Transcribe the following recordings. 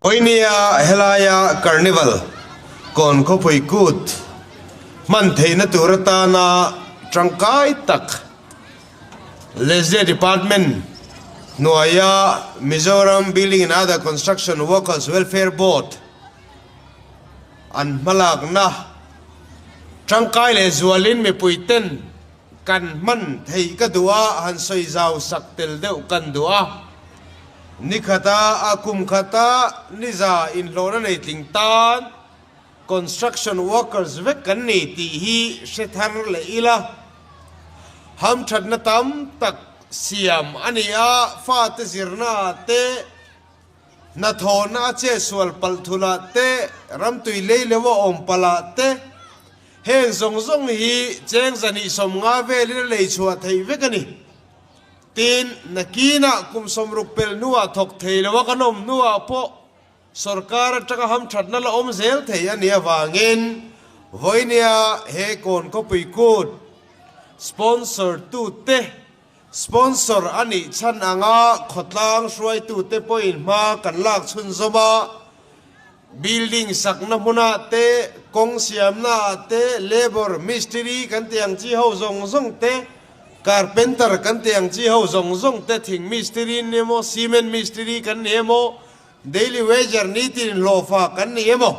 Vawinia helaia Carnival kawn khawpui kut hman theihna tur atana tangkai tak Leslie Department hnuaia Mizoram Building and Other Construction Workers Welfare Board an hmalakna tangkai leh zualin mipui ten kan hman theih ka duh a, han sawi zau sak tel deuh kan duh a. Ni khata a kum khata niza inhlawhna nei tling tan Construction workers vek kan ni tih hi hre thar leh ila, hamthatna tam tak siam a ni a, fate zirna ah te, hnathawhna a chetsual palh thul ah te, ramtui lei leu a awm palh ah te, heng zawng zawng hi cheng zahnih 50 velin a lei chhuah theih vek a ni. Tin, nakinah kum 60 pel hnuah thawk thei lo a kan awm hnuah pawh, Sorkar atanga hamthatna la awm zel thei a nih avangin vawinia he kawn khawpui kut sponsor tute sponsor a nih chhan anga khawtlang hruaitute pawhin hma kan lak chhunzawm a, building sakna hmunah te, kawng siamna ah te, labour mistiri kan tih ang chi ho zawng zawng te, carpenter kan tih ang chi ho zawng zawng te, thing mistiri an ni emaw, cement mistiri kan ni emaw, Daily wager nitin hlawhfa kan ni emaw?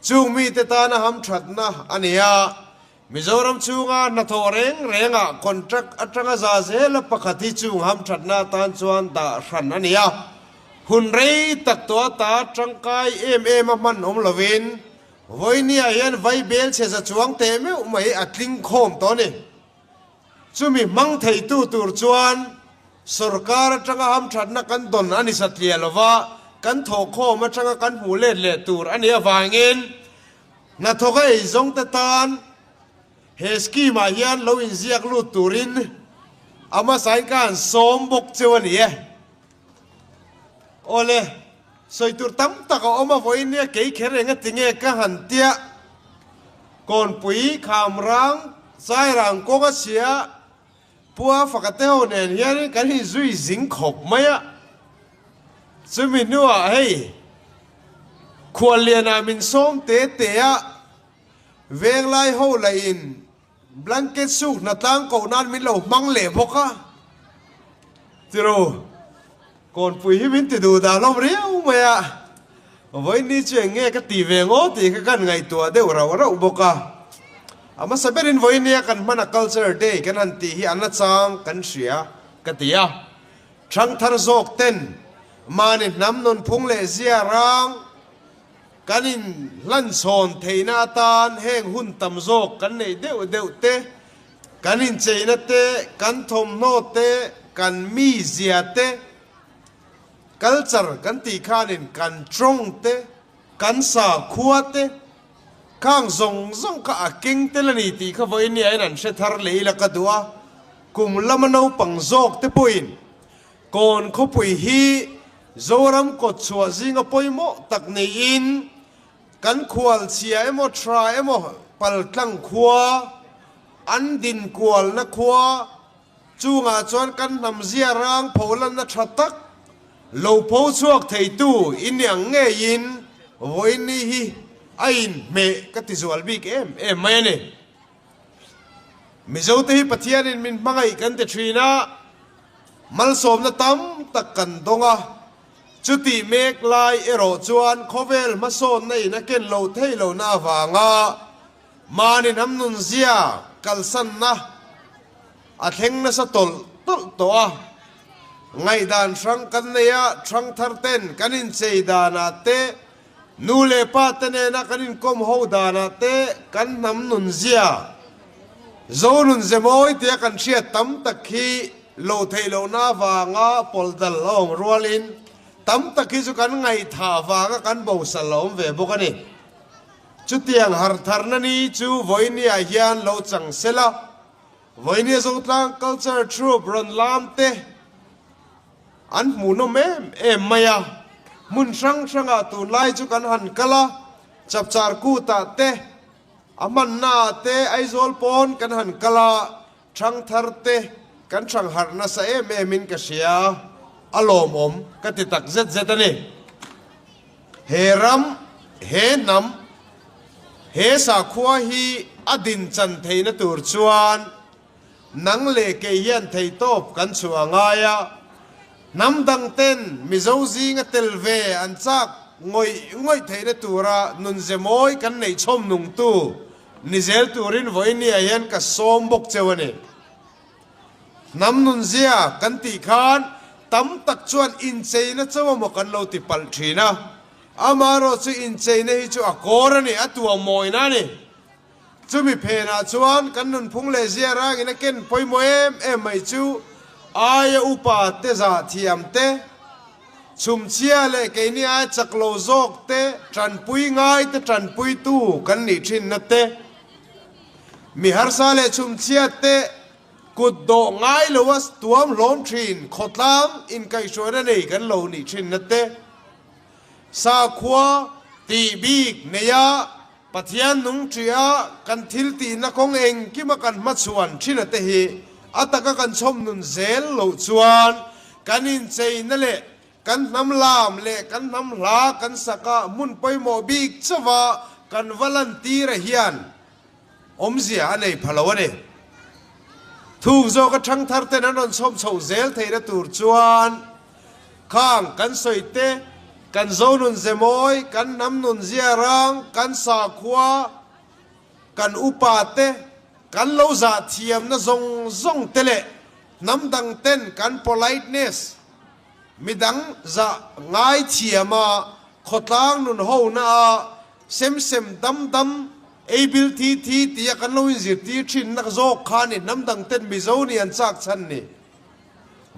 Chung mite tana hamthatna a ni a, Mizoram chhunga hnathawh reng rengah contract atanga za zela pakhat hi chung hamthatna atan chuan dah hran a ni a, hun rei tak tawh ata tangkai em em a hman awm lovin vawinia hian vai bel chhe za chuang teh meuh mai a tling khawm tawh a ni. Chumi hmang theitu tur chuan Sorkar atanga hamthatna kan dawn a ni satliah lova, kan thawhkhawm atanga kan hmuh let leh tur a nih avangin hnathawk a eizawngte tan he scheme ah hian lo inziak lut turin a hmasain ka han sawm bawk cheu a ni e. Awle, sawi tur tam tak a awm a, vawiin nia kei kher eng atinge ka han tia Kawnpui Khamrang Sairang kawng a chhia. Pua faka te ho nen hianin kan inzui zing khawp mai a, chumi hnuah hei khuallianah min sawm te te a, venglai ho lahin blanket suk hnatlang koh nan min lo hmang leh bawk a, tiro kawnpui hi min ti duh dah hlawm riau mai a, vawiin chu eng nge ka ti ve ngaw tih kha kan ngaihtuah deuh rauh rauh bawk a, a hmasa berin vawiin nia kan hmana culture day kan han tih hi a nachang kan hria ka ti a, thangthar zawk ten mahni hnam nunphung leh zia rang kan inhlanchhawn theihna atan heng hun tam zawk kan neih deuh deuh te, Kan incheina te, kan thawmhnaw te, kan mizia te, culture kan tih khanin kan tawng te, kan sakhua te, khang zawng zawng kha a keng tel a ni tih kha vawiin hian an hre thar leh ila ka duh a, kum lama naupang zawk te pawhin kawn khawpui hi Zoram kawtchhuah zinga pawimawh tak niin Kan khual chhia emaw tha emaw paltlang khua, an din kualna khua chungah chuan kan hnam zia rang pholanna tha tak lo pho chhuak theitu i ni ang ngeiin vawiin hi a inhmeh ka ti zual bik em em mai a ni. Mizote hi Pathianin min hmangaih kan ti thin a, malsawmna tam tak kan dawng a, Chutih mek lai erawh chuan khawvel hmasawnna in a ken lo thei lohna avanga mahni hnam nunzia kalsanna a thleng nasa tawlh tawlh tawh a. Ngaihdan hrang kan nei a, hrangthar ten kan inchei danah te, nu leh pa te nena kan inkawm ho danah te kan hnam nunzia Zonun ze mawi tia kan hriat tam tak hi Lo theih lohna avanga pawlh dal a awm rualin tam tak hi chu kan ngaihthah avanga kan bosal a awm ve bawk a ni. Chutiang hartharna ni chu Vawinia hian lo chang sel a, Vawinia Zotlang Culture Troupe rawn lam te an hmuhnawm em em mai a, hmun hrang hrangah tunlai chu kan han kal a, Chapchar Kutah te, a hmannaah te Aizawl pawn kan han kal a, Thangthar te kan thangharh nasa em em in ka hria, a lawmawm ka ti tak zet zet a ni. He ram, he hnam, he sakhua hi a din chan theihna tur chuan nang leh kei hian theihtawp kan chhuah a ngai a. Hnam dang ten Mizo zinga tel ve an chak ngawih ngawih theihna tura nunze mawi kan neih chhawm nungtu ni zel turin vawinia hian ka sawm bawk cheu a ni. Hnam nunzia kan tih khan tam tak chuan incheina chauh emaw kan lo ti palh thin a, amaherawh chu incheina hi chu a kawr a ni, a tuah mawina a ni. Chumi phenah chuan kan nunphung leh zia rangin a ken pawimawh em em mai chu aia upa te zah thiam te, chhumchhia leh keini aia chak lo zawk te, tanpui ngai te tanpuitu kan nih thinna te, Mi harsa leh chhumchhiat te kut dawh ngai loa tuam hlawm thin khawtlang inkaihhruaina nei kan lo nih thinna te, sakhua tih bik neia Pathian nung ṭia kan thil tihna kawng engkima kan hmachhuan thina te hi a taka kan chhawm nun zel loh chuan kan incheina leh Kan hnam lam leh kan hnam hla kan sak a hmun pawimawh bik chauha kan va lantira hian awmzia a nei pha lo a ni. Thuk zawka ṭhangthar ten an rawn chhawm chhoh zel theihna tur chuan khang kan sawi te, kan Zonun zemawi, kan hnam nun zia rang, kan sakhua, kan upa te, kan lo zah thiamna zawng zawng te leh hnam dang ten kan politeness, Midang zah ngai thiam a, khawtlang nun ho na a, sem sem dam dam, ei bil thi thi tia kan lo inzirtir thin nak zawk kha ni hnam dang ten Mizo nih an chak chhan ni.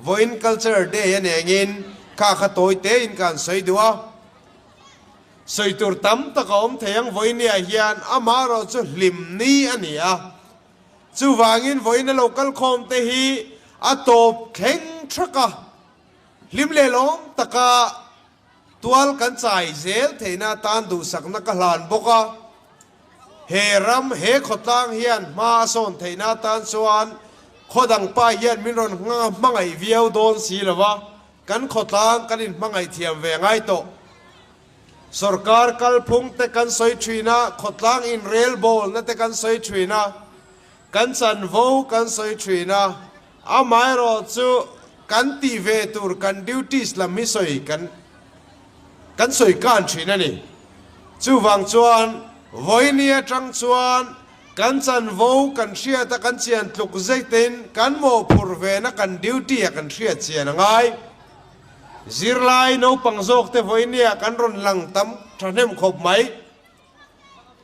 Vawiin Cultural Day a nengin kha kha tawi tein ka han sawi duh a. Sawi tur tam tak a awm thei ang vawinia hian amaherawh chu hlim ni a ni a. Chuvangin vawiin a lo kal khawm te hi a tawp thleng thak a, hlim leh lawm taka tual kan chai zel theihna atan duhsakna ka hlan bawk a. He ram, he khawtlang hian hma a sawn theihna atan chuan khaw dang pa hian min rawn hmangaih viau dawn si lo va, kan khawtlang kan inhmangaih thiam ve ngai tawh. Sorkar kalphung te kan sawi thin a, khawtlang inrelbawlna te kan sawi thin a, kan chanvo kan sawi thin a, amaherawh chu kan tih ve tur kan duties lam hi sawi kan kan sawi kan thin a ni. Chuvang chuan vawiini atang chuan kan chanvo kan hriat a kan chian tluk zeitin kan mawhphurh vena kan duty a kan hriat chian a ngai. Zirlai naupang zawkte vawinia kan rawn lang tam thahnem khawp mai.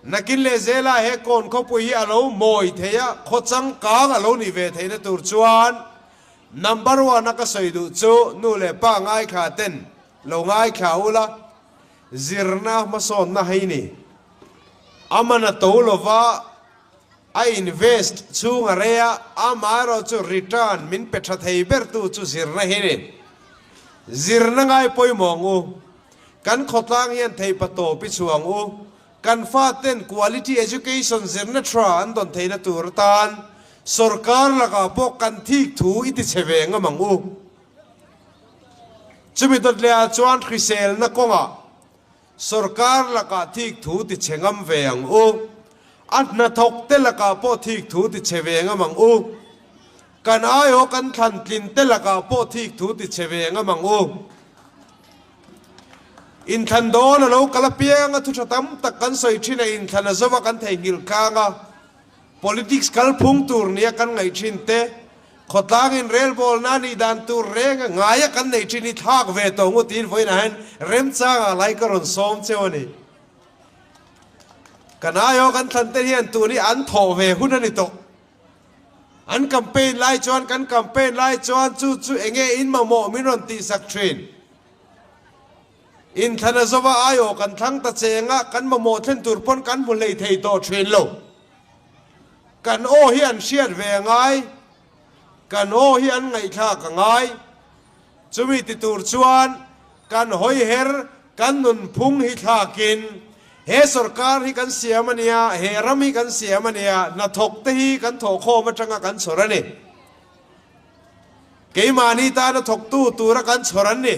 Nakin leh zela he kawn khawpui hi a lo mawi thei a, khaw changkang a lo nih ve theihna tur chuan number one a ka sawi duh chu nu leh pa ngaithla ten lo ngaithla ula, zirna hmasawnna hei ni. A man a to lova. A invest chhung a rei a, amaherawh chu return min pe tha thei ber tu chu zirna hi ni. Zirna ngai pawimawh ang u. Kan khawtlang hian theipa tawp i chhuah ang u. Kan faten quality education zirna tha an dawn theihna tur atan sorkar lakah pawh kan thik thu i ti chhe ve ngam ang u. Chumi dawt leh ah chuan hriselna kawngah Sorkar lakah thik thu ti chhe ngam ve ang u. A hnathawk te lakah pawh thik thu ti chhe ve ngam ang u. Kan aiawh kan thlan tlin te lakah pawh thik thu ti chhe ve ngam ang u. Inthlan dawn a lo kal apiang a thu tha tam tak kan sawi thin a, inthlan a zova kan theihnghilh tlang a. Politics kalphung tur nia kan ngaih thin te, khawtlang in relbawlna nih dan tur reng a ngaia kan neih thin hi thlak ve tawh ngu tiin vawiinah hian remchangah lai ka rawn sawm cheu a ni. Kan aiawh kan thlan te hian tun hi an thawh ve hun a ni tawh. An campaign lai chuan kan campaign lai chuan chu chu enge in mamawh min rawn tihsak thin. Inthlan a zova aiawh kan thlang ta cheng a, kan mamawh thlen tur pawn kan hmu hlei thei tawh thin lo. Kan aw hi an hriat ve a ngai, kan aw hi an ngaihthlak a ngai. Chumi ti tur chuan kan hawi her, kan nunphung hi thlakin he sorkar hi kan siam a nia, he ram hi kan siam a nia, hnathawk te hi kan thawhkhawm atanga kan chhawr a ni. Keimahni tana thawktu tura kan chhawr an ni.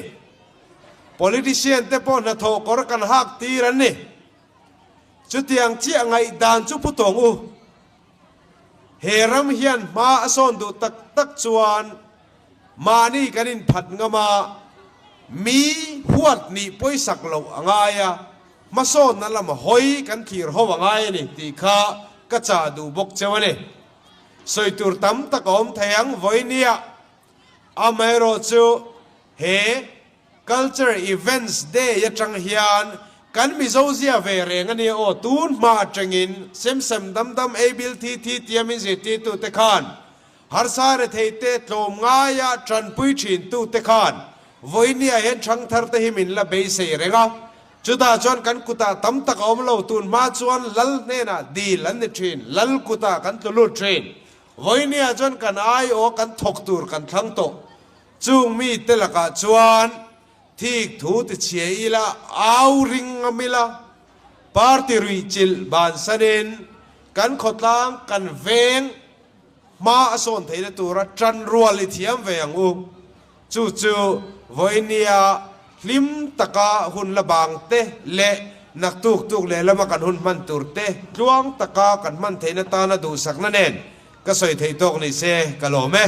Politician te pawh hnathawh kawr kan hak tir an ni. Chutiang chiah ngaihdan chu pu tawng u. He ram hian hma a sawn duh tak tak chuan mahni kan inphat ngam a, mi huat nih pawisak loh a ngai a, hmasawnna lama hawi kan thlir ho a ngai a ni tih kha ka chah duh bawk cheu a ni. Sawi tur tam tak a awm thei ang vawinia, amaherawhchu he Culture Events Day atang hian kan Mizo zia ve reng a nia aw, tun hma atangin sem sem dam dam ei bil thi thi tia min zirtirtu te khan harsa rethei te tlawm ngaia tanpui thin tu te khan vawinia hian thangthar te hi min la beisei reng a, chutah chuan kan kutah tam tak a awm lo, tun hma chuan lal hnenah dil an ni thin, lal kutah kan tlu lut thin, vawinia chuan kan aiawh kan thawk tur kan thlang tawh. Chung mite lakah chuan thik thu ti chhia ila, au ring ngam ila, party ruihchilh bansanin kan khawtlang kan veng hma a sawn theihna tura tan rual i thiam ve ang u. Chu chu vawinia hlim taka hun la bang te leh naktuk tuk lehlama kan hun hman tur te tluang taka kan hman theihna tana duhsakna nen ka sawi theih tawk ni se ka lawm e.